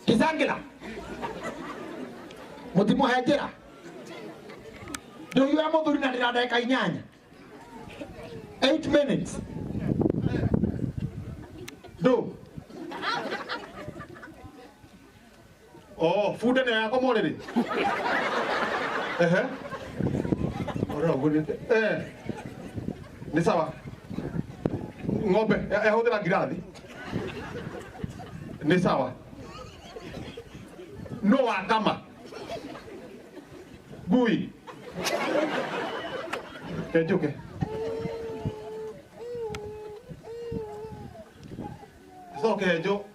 Kicangĩra mũtimũhe njĩra ndũhiũ ya mũthuri na ndĩna ndagĩka 8 8 minutes ndũ. Oh, bunda nĩ yakoma ũrĩrĩ. Ehe. Ora ũguo nĩ eh. Nĩ sawa. Ng'ombe ehũthĩra ngirathi. Nĩ sawa. No wakama. Ngui. Kenjuke. Coke njo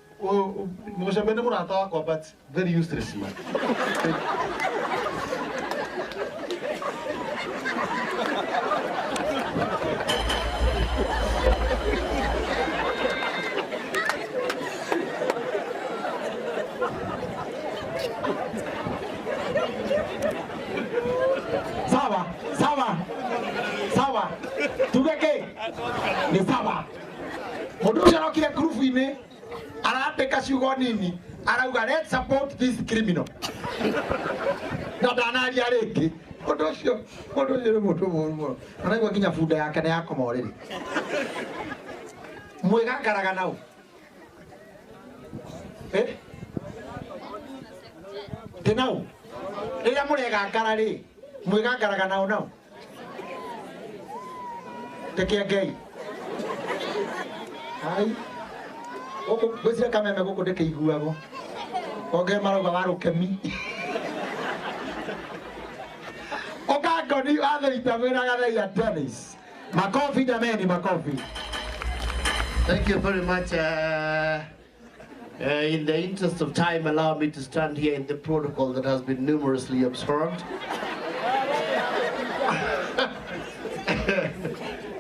mũcembe nĩ mũrata wakwa but very useless man. Sawa sawa sawa, tuge kĩ nĩ sawa. Mũndũ ũcio arokire ngurubu-inĩ arandĩka ciugo nini arauga let's support this criminal na ndanaria rĩngĩ. Mũndũ ũcio nĩ mũndũ mũũru mũno. Araigua nginya bunda yake nĩ yakoma ũrĩrĩ. Mwĩgangaraga nau eh? Tĩ nau rĩrĩa mũregangara rĩ mwĩgangaraga nao nau Tekĩengei ai gũkũ ngwĩciria kameme gũkũ ndĩkĩiguagwo onge marauga wa rũkemi ũkangoni wathũita mwĩna Gathaiya Dennis. Makofi jameni, makofi. Thank you very much. In the interest of time, allow me to stand here in the protocol that has been numerously observed.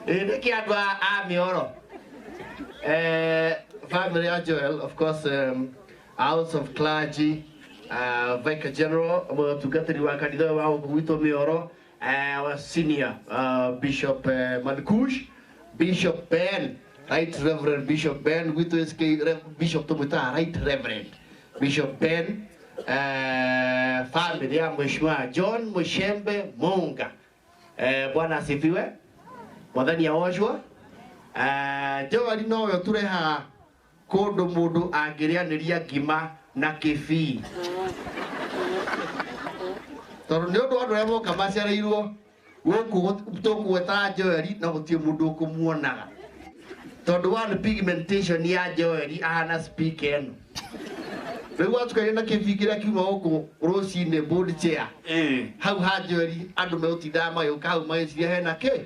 Nĩkĩ andũ a Mĩoro? Family ya Joel, of course, House of Clergy, Vicar General, mũtungatĩri wa kanitha ũyũ wa gũkũ gwitũ Mĩoro, our senior Bishop Mankush, Bishop Ben, Right Reverend Bishop Ben, gwitũ SK Bishop tũmwĩtaga Right Reverend Bishop Ben, family ya Mheshimiwa John Mushembe Munga. Bwana asifiwe. Mwathani aocwo. Joel nowe ũtũrehaga kũndũ mũndũ angĩrĩanĩria ngima na kĩbii. Tondũ nĩ ũndũ andũ arĩa moka macereirwo gũkũ tũkũgwetaga Joel na gũtirĩ mũndũ ũkũmuonaga. Tondũ one pigmentation ya Joel ahana speaker ĩno. Rĩu watukanio na kĩbii kĩrĩa kiuma gũkũ rũcinĩ board chair. Hau ha Joel andũ megũtindaga magĩũka hau magĩciria hena kĩ?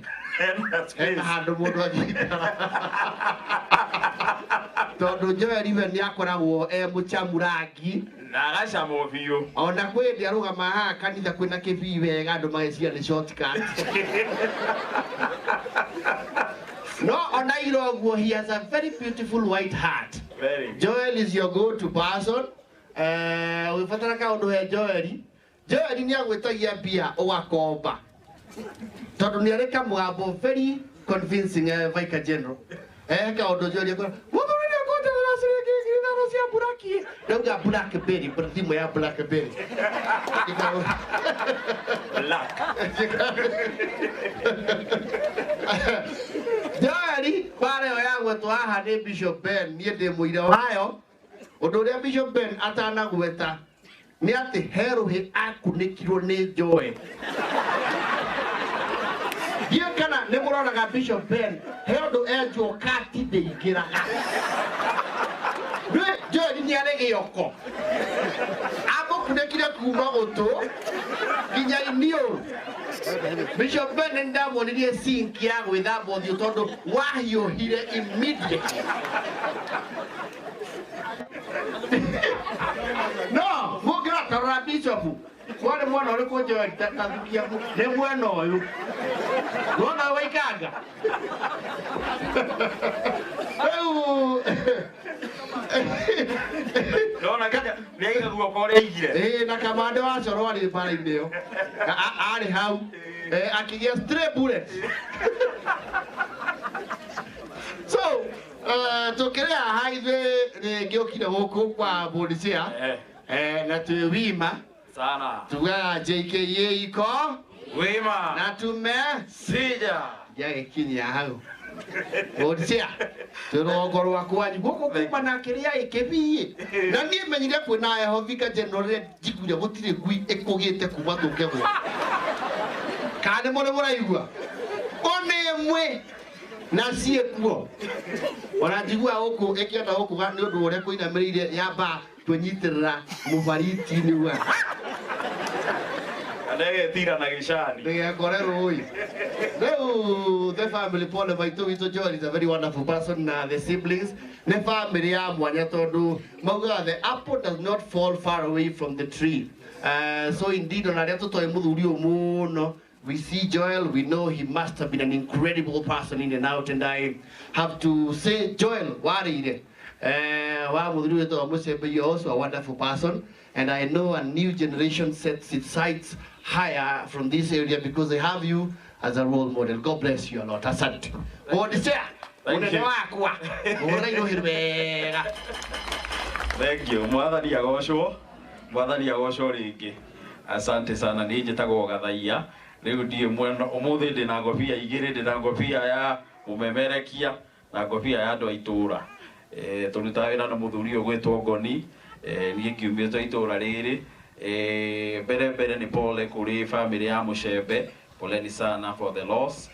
Hena handũ mũndũ angĩikara. Tondũ Joel we nĩ akoragwo e mũcamu rangi. Na agacamwo biũ. Ona kwĩ hĩndĩ arũgama haha kanitha kwĩna kĩbii wega andũ magĩciria nĩ shortcut. No ona ira ũguo he has a very beautiful white heart. Very. Joel is your go-to person. Ũgĩbatara kaũndũ he Joel. Joel nĩ agwĩtagia mbia ũgakomba. Tondũ nĩ arĩ kamũgambo very convincing, Vicar General. Kaũndũ Joel akora, mũthuri nĩ akũnjethera ciringi 5,000 cia Black. Ndauga Blackberry, but thimũ ya Blackberry. Black. Joel, mbara ĩyo ya gwetwo haha nĩ Bishop Ben, niĩ ndĩ mũira wayo. Ũndũ ũrĩa Bishop Ben atanagweta nĩ atĩ he rũhĩ akunĩkirwo nĩ Joel. Ndiũĩ kana nĩ mũroraga Bishop Ben, he ũndũ enjwo kati ndĩingĩraga. Ndũĩ Joel nĩ arĩ gĩoko. Amũkunĩkire kuma gũtũ nginya iniũrũ. Bishop Ben nĩ ndamuonirie sink ya gwĩthamba ũthiũ tondũ wahiũhire immediately. No, mũngĩrora tarora Bishop, warĩ mwena ũrĩkũ Joel ta thukia nĩ mwena ũyũ. Wona waikanga. Rĩu Ndona nginya nĩ aiga guoko ũrĩa aigire. Na kamande wa coro arĩ mbara-inĩ ĩyo. Arĩ hau. Akĩgĩa stray bullet. So, Tukĩrĩ haha ithuĩ rĩngĩ ũkire gũkũ kwa Bundisia na twĩ wima sana tugaga JKA iko wima na tume sija ndiagĩkinyia hau Bundisia twĩ rũgongo rwa kwanyu gũkũ kuma na kĩrĩa ĩkĩbiĩ na niĩ menyire kwĩna heho Thika General rĩrĩa njiguire gũtirĩ ngui ĩkũgĩte kuma tũke gũkũ kana nĩ mũrĩ mũraigua ona ĩmwe na ciĩkuo ona njiguaga gũkũ ĩkĩenda gũkũga nĩ ũndũ wa ũrĩa kũinamĩrĩire yamba kwĩnyitĩrĩra mũbariti-inĩ wa anegetira na gĩcani ndĩgekore rũĩ rĩu the family pole maitũ witũ Joel is a very wonderful person na the siblings nĩ family ya mwanya tondũ maugaga the apple does not fall far away from the tree. So indeed ona arĩa tũtoĩ mũthuri ũyũ mũno. We see Joel, we know he must have been an incredible person in and out, and I have to say, Joel, warire. Wa muthuri witũ Musembe, you're also a wonderful person, and I know a new generation sets its sights higher from this area because they have you as a role model. God bless you a lot. Asante. Bundisia, Thank you. mũnene wakwa. Hũra irũhĩ wega. Thank you. Mwathani agocwo. Mwathani agocwo rĩngĩ. Asante sana. Niĩ njĩtagwo Gathaiya. Rĩu ndiĩ mwena ũmũthĩ ndĩna ngobia igĩrĩ, ndĩna ngobia ya mũmemerekia na ngobia ya andũ a itũũra. Tũrutaga wĩra na mũthuri ũyũ gwĩtwo Ngoni. Niĩ ngiumĩte itũũra rĩrĩ. Mbere mbere nĩ pole kũrĩ family ya Mũcembe. Poleni sana for the loss.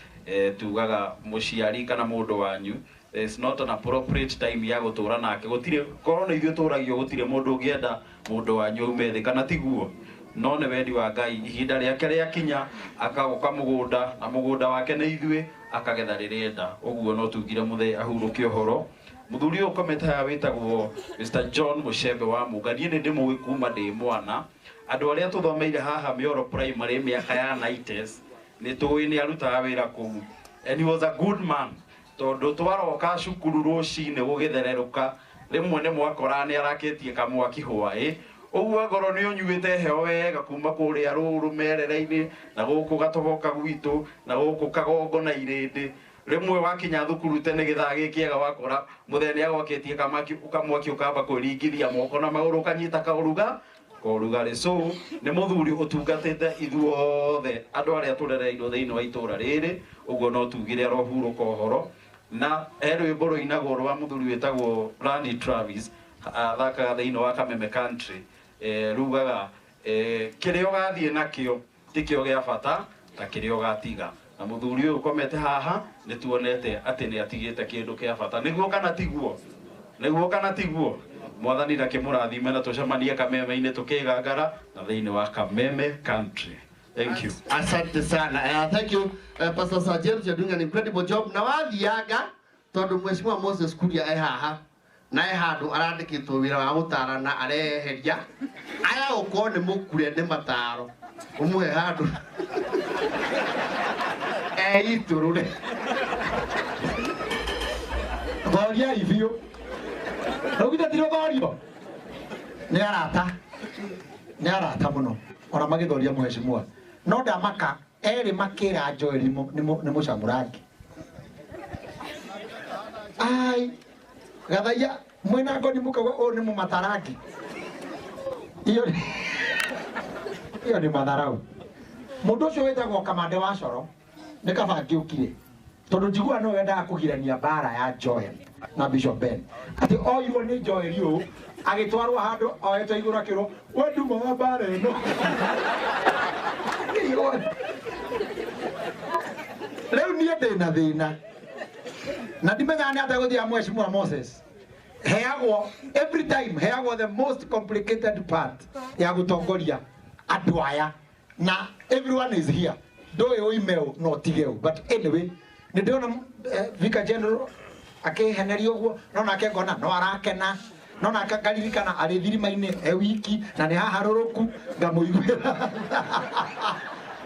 Tugaga mũciari kana mũndũ wanyu it's not an appropriate time ya gũtũra nake gũtirĩ korwo nĩ ithuĩ tũragio gũtirĩ mũndũ ũngĩenda mũndũ wanyu aume thĩ kana tiguo no nĩ wendi wa Ngai ihinda rĩake rĩakinya akagoka mũgũnda na mũgũnda wake nĩ ithuĩ akagetha rĩrĩenda ũguo no tugire mũthee ahurũke ũhoro mũthuri ũyũ ũkomete haha wĩtagwo Mr John Muchembe wa Mũnga niĩ nĩ ndĩmũĩ kuma ndĩ mwana andũ arĩa tũthomeire haha Mĩoro Primary mĩaka ya 90s nĩ tũĩ nĩ arutaga wĩra kũu and he was a good man tondũ twaroka cukuru rũcinĩ gũgĩthererũka rĩmwe nĩ mwakora nĩ arakĩtie kamwaki hwaĩ ũguo ngorwo nĩ ũnyuĩte heho wega kuma kũrĩa rũrũ merere-inĩ na gũkũ gatoboka gwitũ na gũkũ kagongo na irĩndĩ rĩmwe wakinya thukuru tene gĩthaa gĩkĩega wakora mũthee nĩ agwakĩtie kamwaki ũkamba kwĩringithia moko na magũrũ ũkanyita kaũruga korugarĩ so nĩ mũthuri ũtungatĩte ithuothe andũ arĩa tũrereirwo thĩinĩ wa itũũra rĩrĩ ũguo no tugire arohurũka ũhoro na he rwĩmbo rũinagwo rwa mũthuri wĩtagwo Randy Travis athakaga thĩinĩ wa Kameme Country rugaga kĩrĩa ũgathiĩ nakĩo tikĩo gĩa bata ta kĩrĩa ũgatiga na mũthuri ũyũ ũkomete haha nĩ tuonete atĩ nĩ atigĩte kĩndũ kĩa bata nĩguo kana tiguo nĩguo kana tiguo mwathani na kĩmũrathime na tũcemanie Kameme-inĩ tũkĩgangara na thĩinĩ wa Kameme Country. Thank you. Asante sana. Thank you, Pastor Sir James, you're doing an incredible job. Na wathianga tondu Mheshimiwa Moses Kuria e haha na e handu arandĩkĩtwo wĩra wa gũtarana areheria aya gũkorwo nĩ mũkure nĩ mataro ũmũhe handũ eitũrũre Thoriai biũ rĩu githĩ ti rũthorio nĩ arata mũno ona magĩthoria mheshimiwa no ndamaka erĩ makĩra Joel nĩ mũcamũrangi ai Gathaiya mwĩna Ngoni mũkauga ũyũ nĩ mũmatarangi iyo nĩ matharau mũndũ ũcio wĩtagwo Kamande wa Coro nĩ kaba ngĩũkire tondũ njiguaga no wendaga kũgirania mbara ya Joel na Bishop Ben atĩ oirwo nĩ Joel ũũ agĩtwarwo handũ oetwo igũrũ akĩrwo we nduma wa mbara ĩno rĩu niĩ ndĩna thĩna na ndimenyaga nĩ atĩa gũthiaga Mheshimiwa Moses heagwo every time heagwo the most complicated part ya gũtongoria andũ aya na everyone is here ndũĩ ũime ũ no ũtige ũ but anyway nĩ ndĩrona Vicar General akĩhenerio ũguo no nake ngona no arakena no nake ngaririkana arĩ thirima-inĩ e wiki na nĩ haharũrũku ngamũiguĩra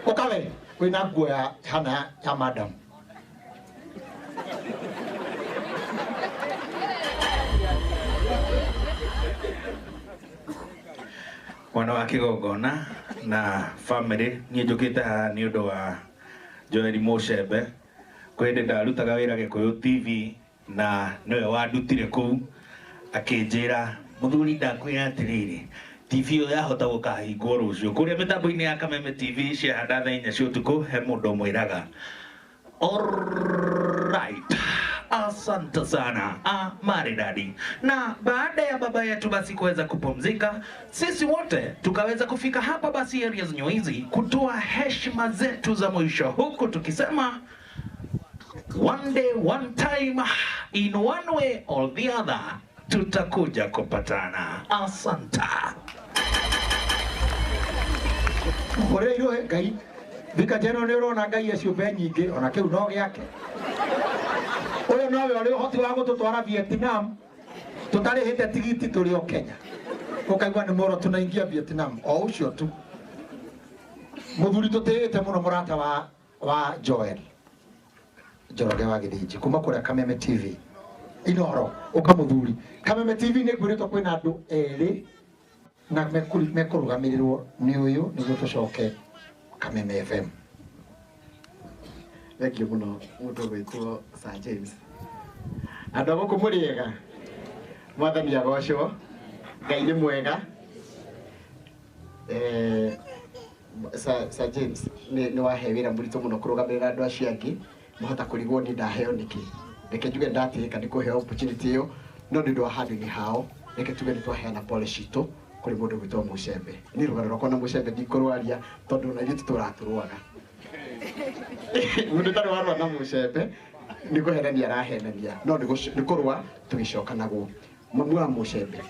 ũkawe wĩna nguo ya hana ya madam mwana wa kĩgongona na family niĩ njũkĩte haha nĩ ũndũ wa Joel Muchembe kwĩ hĩndĩ ndarutaga wĩra Gĩkũyũ TV Na nĩwe wandutire kũu akĩnjĩra mũthuri ndakwĩra atĩrĩrĩ TV ĩyo yahota gũkahingwo rũciũ kũrĩa mĩtambo-inĩ ya Kameme TV ciahanda thaa inya cia ũtukũ he mũndũ ũmwĩraga alright. Asante sana maridadi. Na baada ya baba yetu basi kuweza kupumzika, sisi wote tukaweza kufika hapa basi areas Nyuizi kutoa heshima zetu za mwisho, huku tukisema one day one time in one way or the other tutakuja kupatana. Asante. Mũhũrĩre irohe Ngai thika jeno nĩ ũrona Ngai e ciũmbe nyingĩ ona kĩu no gĩake. Ũyũ nowe ũrĩ ũhoti wa gũtũtwara Vietnam tũtarĩhĩte tigiti tũrĩ o Kenya. Ũkaigua nĩ moro tunaingia Vietnam o ũcio tu. Mũthuri tũtĩĩte mũno mũrata wa Joel Njoroge wa Gĩthĩnji kuma kũrĩa Kameme TV. Inoro ũka mũthuri. Kameme TV nĩ ngwĩrĩtwo kwĩna andũ erĩ na mekũrũgamĩrĩrwo nĩ ũyũ nĩguo tũcoke Kameme FM. Thank you mũno mũndũ ũgwĩtwo Sir James. Andũ a gũkũ mũrĩ ega, mwathani agocwo, Ngai nĩ mwega. Sir James nĩ wahe wĩra mũritũ mũno kũrũgamĩrĩra andũ acio angĩ, mahota kũrigwo nĩ ndaheo nĩkĩ. Reke njuge ndatĩĩka nĩ kũheo opportunity ĩyo, no nĩ ũndũ wa handũ-inĩ hao, reke tuge nĩ twaheana pole citũ kũrĩ mũndũ ũgwĩtwo Mũcembe. Niĩ rũgano rwakwa na Mũcembe ndikũrwaria tondũ ona ithuĩ tũtũraga tũrũaga. Mũndũ ũtarĩ warũa na Mũcembe nĩ kũhenania arahenania, no nĩ kũrũa tũgĩcokanagwo. Mamu wa Mũcembe,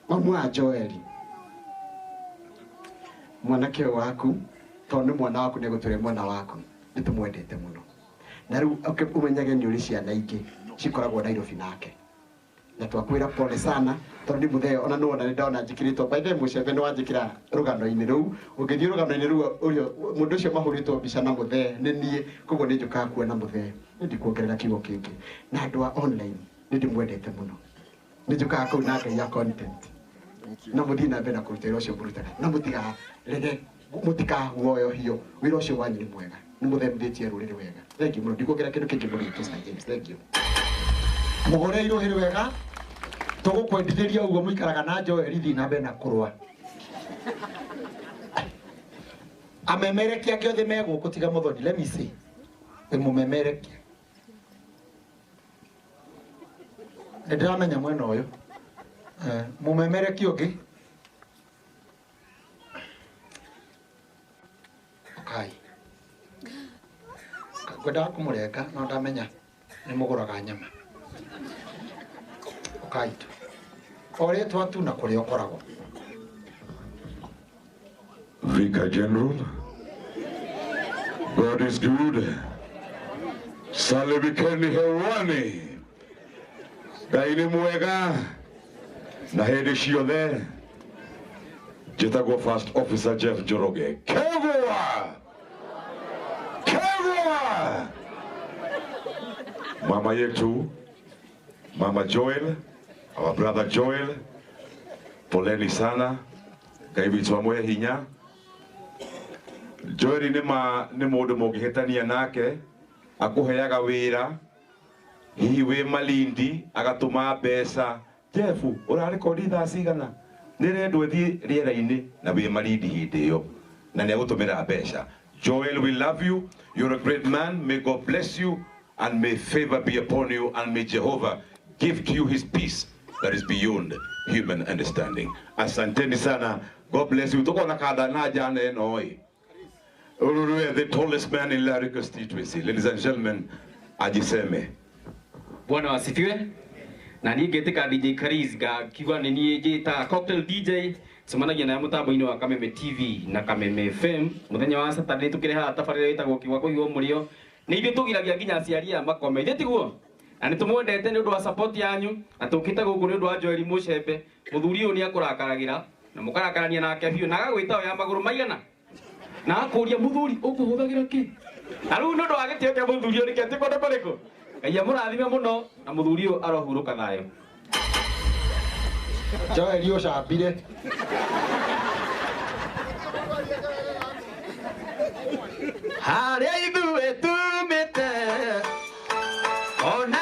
mamu wa Joeli, mwanake ũyũ waku tondũ nĩ mwana waku nĩ egũtũria mwana waku, nĩ tũmwendete mũno. Na rĩu ũmenyage nĩ ũrĩ ciana ingĩ cikoragwo Nairobi nake. Na twakwĩra pole sana tondũ nĩ mũthee ona nĩwona nĩ ndona njĩkĩrĩtwo. By the way, Mũcembe nĩ wanjĩkĩra rũgano-inĩ rũu. Ũngĩthiĩ rũgano-inĩ rũu ũrĩa mũndũ ũcio mahũrĩtwo mbica na mũthee nĩ niĩ, koguo nĩ njũkaga kuona mũthee. Nĩ ndikuongerera kiugo kĩngĩ. Na andũ a online nĩ ndĩmwendete mũno. Nĩ njũkaga kũu na Ngai ya content. Na mũthiĩ na mbere na kũruta wĩra ũcio mũrutaga. Na mũtikarege, mũtikaguoyohio. Wĩra ũcio wanyu nĩ mwega. Nĩ mũthemithĩtie rũrĩrĩ wega. Thank you mũno. Ndikuongerera kĩndũ kĩngĩ mũno, Sir James. Thank you. Mũhũre irohĩ wega tũgũkwendithĩria ũguo mũikaraga na Joel thiĩ na mbere na kũrũa. Amemerekia angĩ othe me gũkũ tiga Mũthoni, let me see. Wĩ mũmemerekia. Nĩ ndĩramenya mwena ũyũ. Mũmemerekia ũngĩ. Ũkai. Ngwendaga kũmũrenga no ndamenya nĩ mũgũraga nyama. Ũkai tu. O rĩtwa tu na kũrĩa ũkoragwo. Vicar General, God is good. Salimikeni hewani. Ngai nĩ mwega na hĩndĩ ciothe. Njĩtagwo First Officer Jeff Njoroge. Kegwa! Kegwa! Mama yetu, Mama Joel, our brother Joel, poleni sana. Ngai witũ amũhe hinya. Joel nĩ mũndũ mũngĩhĩtania nake, akũheaga wĩra, hihi wĩ Malindi, agatũma mbeca. Jeff, ũrarekodi thaa cigana? Nĩrendwo ĩthiĩ rĩera-inĩ na wĩ Malindi hĩndĩ ĩyo, na nĩegũtũmĩra mbeca. Joel, we love you. You're a great man. May God bless you and may favor be upon you and may Jehovah give to you his peace that is beyond human understanding. Asanteni sana. God bless you. Tuko na kada na jana eno oi. Ururue, the tallest man in Lari constituency. Ladies and gentlemen, ajiseme. Bwana wasifiwe. Na niĩ ngetĩka DJ Kariz ngakiuga nĩ niĩ njĩtaga Cocktail DJ tũcemanagia naye mũtambo-inĩ wa Kameme TV na Kameme FM mũthenya wa Saturday tũkĩrehaga tabarĩra ĩtagwo Kiugo Kũigua Mũrĩo. Nĩ ithuĩ tũgiragia nginya aciari aya makome, ithuĩ tiguo? Na nĩ tũmwendete nĩ ũndũ wa support yanyu, na tũkĩte gũkũ nĩ ũndũ wa Joel Mũcembe. Mũthuri ũyũ nĩ akũrakaragĩra na mũkarakarania nake biũ, na agagwĩta ya magũrũ maigana na akũria mũthuri ũkũhũthagĩra kĩ? Na rĩu nĩ ũndũ wa gĩtĩo kĩa mũthuri ũyũ nĩkĩo atĩ kũndũ kũrĩkũ? Ngai amũrathime mũno na mũthuri ũyũ arohurũka thayũ. Joel ũcambire. Harĩa ithuĩ tumĩte Ona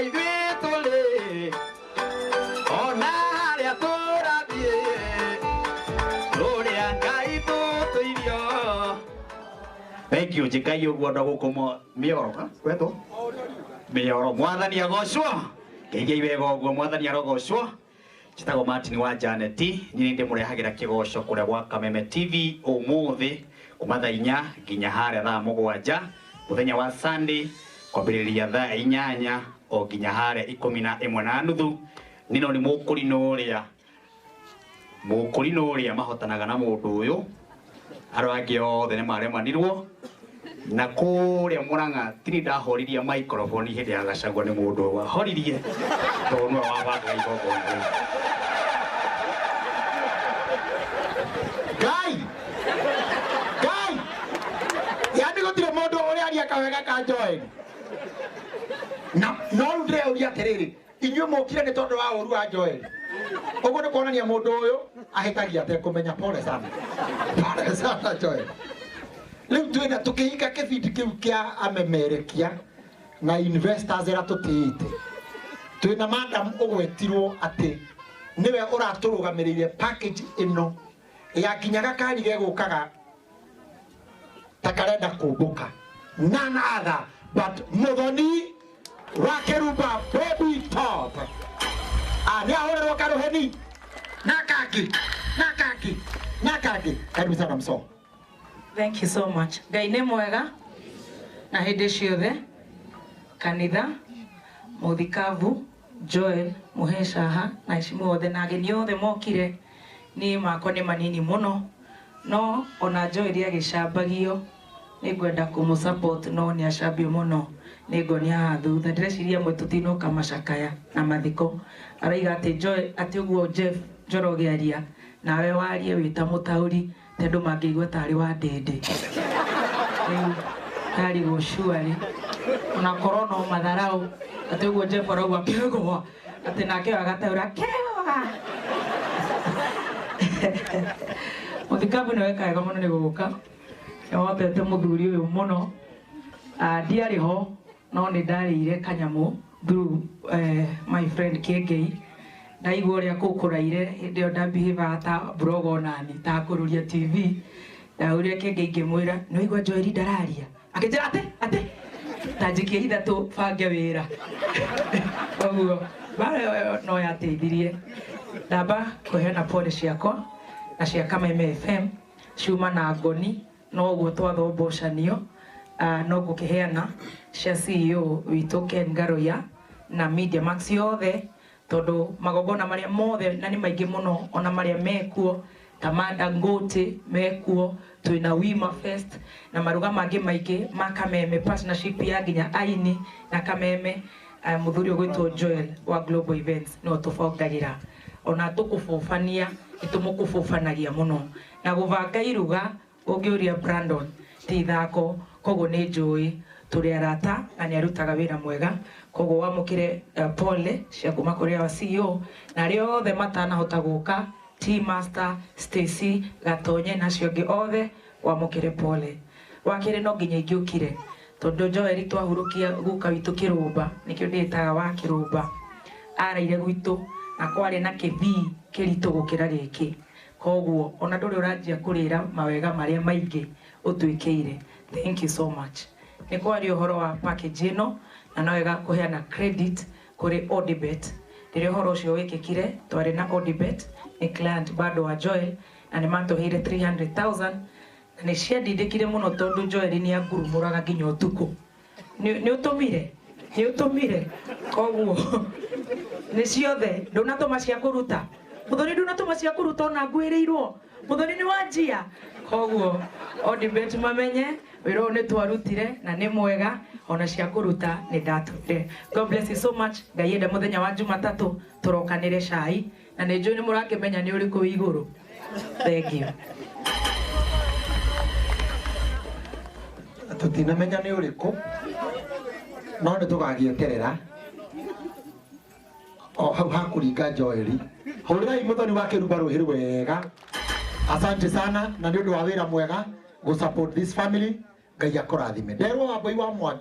ithuĩ tũrĩ, ona harĩa tũrathiĩ, tũrĩ a Ngai tũtũirio. Thank you njikai ũguo andũ a gũkũ mĩoro wetwo mĩoro. Mwathani agocwo. Ngeithiai wega ũguo, mwathani arogocwo. Njĩtagwo Martin wa Janet, niĩ ndĩmũrehagĩra kĩgoco kũrĩa gwa Kameme TV ũmũthĩ kuma thaa 4 nginya harĩa thaa 7, mũthenya wa Sunday kwambĩrĩria thaa 8 o nginya harĩa 11:30. Nino nĩ mũkũrinũ ũrĩa mahotanaga na mũndũ ũyũ, andũ angĩ othe nĩ maremanirwo. Na kũrĩa Murang'a tini ndahoririe microphone hĩndĩ ya Gachagua nĩ mũndũ ũyũ wahoririe tondũ nĩwe wabangaga igongona rĩu. Ngai! Ngai! Yani gũtirĩ mũndũ ũrĩa aria kawega ka Joel. Na no rĩu ndĩreyũria atĩrĩrĩ, inyuĩ mũkire nĩ tondũ wa ũru wa Joel. Ũguo nĩ kuonania mũndũ ũyũ ahĩtagia atekũmenya. Pole sana. Pole sana Joel. Rĩu twĩna tũkĩhinga kĩbindi kĩu kĩa amemerekia na investors ĩrĩa tũtĩĩte. Twĩna madam ũgwetirwo atĩ nĩwe ũratũrũgamĩrĩire package ĩno ya nginya gakari gegũkaga ta karenda kũmbũka. None other but Muthoni wa Kĩrumba Baby Top. Nĩ ahũrĩrwo karũheni na kangĩ na kangĩ na kangĩ. Karibu sana mso. Thank you so much. Ngai nĩ mwega na hĩndĩ ciothe. Kanitha, Mũthikabu, Joel, Mũhecaha na heshimu othe na ageni othe mokire. Niĩ makwa nĩ manini mũno, no ona Joel agĩcambagio nĩ ngwenda kũmũ support, no nĩ acambio mũno nĩ ngonia haha thutha. Ndĩreciria amwe tũtinoka macakaya na mathiko. Araiga atĩ Joel, atĩ ũguo Jeff Njoroge aria nawe warie wĩ ta mũtaũri, tondũ mangĩigua tarĩ wa ndĩndĩ. Rĩu ndarigwo surely ona korwo no matharau, atĩ ũguo Jeff arauga kĩgwa, atĩ nake agataũra kĩgwa. Mũthikabu nĩ weka wega mũno nĩ gũka. Nĩwahotete mũthuri ũyũ mũno. Ndiarĩ ho no nĩ ndarĩire kanyamũ through my friend Kĩengei. Ndaigua ũrĩa kũu kũraire hĩndĩ ĩyo ndambihĩvaga ta blog onani ta kũrũria TV. Ndahũrire Kĩengei ngĩmwĩra nĩ waigua Joel ndararia, akĩnjĩra atĩ atĩ ta njikie ithatũ bange wĩra. Koguo mbara ĩyo no yateithirie. Ndamba kũheana pole ciakwa na cia Kameme FM ciuma na ngoni, no ũguo twathombocanio. No ngũkĩheana cia CEO witũ Ken Ngaruiya na Media Max yothe, tondũ magongona marĩa mothe na nĩ maingĩ mũno, ona marĩa mekuo ta Manda Ngũtĩ mekuo, twĩna Wima Fest na maruga mangĩ maingĩ ma Kameme, partnership ya nginya aini na Kameme. Mũthuri ũgwĩtwo Joel wa Global Events nĩwe tũbangagĩra, ona tũkũbũbania nĩtũmũkũbũbanagia mũno na gũbanga iruga. Ũngĩũria Brandon ti ithako, koguo nĩ njũĩ tũrĩ arata na nĩ arutaga wĩra mwega. Koguo wamũkĩre pole cia kuma kũrĩ our CEO na arĩa othe matanahota gũka, T Master, Stacy, Gatonye na acio angĩ othe, wamũkĩre pole. Wa kerĩ no nginya ingĩũkire tondũ Joel twahurũkia guka witũ Kĩrũmba, nĩkĩo ndĩĩtaga wa Kĩrũmba, araire gwitũ na kwarĩ na kĩthii kĩritũ gũkĩra gĩkĩ. Koguo ona ndũrĩ ũranjia kũrĩra mawega marĩa maingĩ ũtwĩkĩire. Thank you so much. Nĩ kwaria ũhoro wa package ĩno na no wega kũheana credit kũrĩ Odibet. Rĩrĩa ũhoro ũcio wĩkĩkire twarĩ na Odibet, nĩ client bado wa Joel, na nĩ matũheire 300,000 na nĩ ciandindĩkire mũno tondũ Joel nĩ angurumũraga nginya ũtukũ. Nĩ ũtũmire? Nĩ ũtũmire? Koguo nĩ ciothe ndũnatũma cia kũruta. Mũthoni ndũnatũma cia kũruta ona ngwĩrĩirwo. Mũthoni nĩ wanjia. Koguo Odibet mamenye wĩra ũyũ nĩ twarutire na nĩ mwega, ona cia kũruta nĩ ndatũmire. God bless you so much. Ngai ende mũthenya wa Jumatatũ tũrokanĩre cai na nĩ njũĩ nĩ mũrakĩmenya nĩ ũrĩkũ wĩ igũrũ. Thank you. Tũtinamenya nĩ ũrĩkũ no nĩ tũgagĩeterera o hau hakũringa Joel. Hũrĩrai Mũthoni wa Kĩrumba rũhĩ wega. Asante sana na nĩ ũndũ wa wĩra mwega gũ support this family. Ngai akũrathime. Nderwo Wambui wa Mwangi.